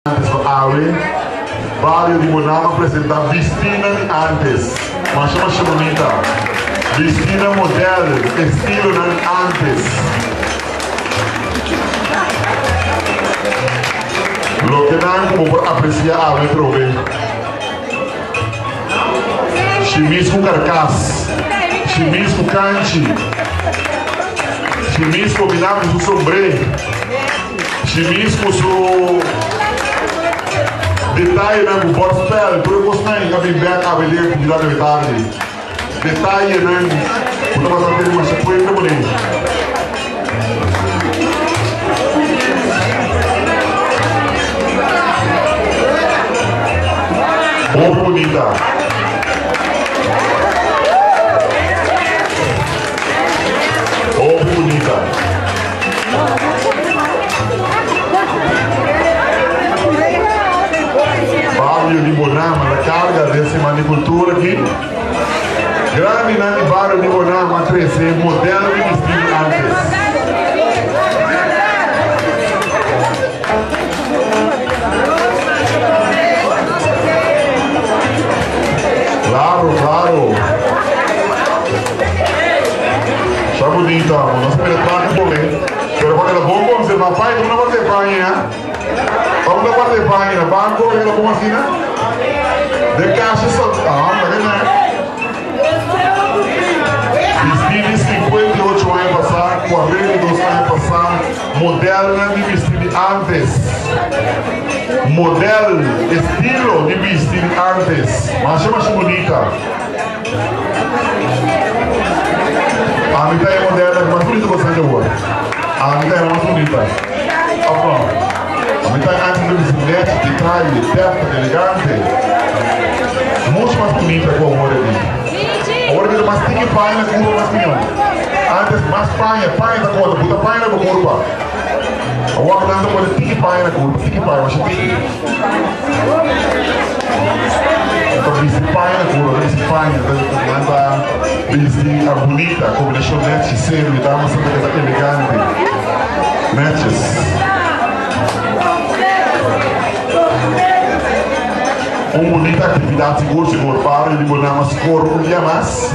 Antes pa awe, bario di Bonama a presenta bistina di antes, masha masha bunita. Bistina model, estilonan antes. Loke nan ku bo por apresia awe trobe. Shimis ku karkas, shimis ku kanchi, shimis kombiná ku su sombré. Shimis ku su detayenan ku bòrspèl, tur e kosnan ei a bin bèk awe den aktividat awe tardi. Detayenan ku tabata tene masha kuenta kuné. Hopi bunita. Hopi bunita. Bario di Bonama na carga den Siman di Cultura aki. Grandinan di bario di Bonama a trece modelo di bisti di antes. Claro, claro. Sa bunita, nos a mira traha ku bo. Pero pa keda bon konservá paña, como na guarda e paña? Como na guarda e paña? Na banko pa keda bon asina? Den kasha so, ah, ta keda. Bistí di 58 aña pasá, 42 aña pasá, modelnan di bistí di antes. Model, estilo di bistí di antes. Masha masha bunita. Ami ta e moderna ku mas bunita ku Sancho awor. Ami ta e mas bunita. Of no? Ami ta e antes di bisti nèchi, detaye, deftig, elegante. Muchu mas bunita ku awor aki. Awor aki ta mas tiki paña na kurpa mas mihó. Antes mas paña, paña ta konta, buta paña na bo kurpa. Awor nan ta pone tiki paña na kurpa, tiki paña, masha tiki. Ta bisti paña na kurpa, ta bisti paña, nan ta bisti a bunita, kombinashon nèchi, serio, e damas ta keda elegante, nètjes. Un bunita aktividat sigur sigur, bario di bo nama skor un dia mas.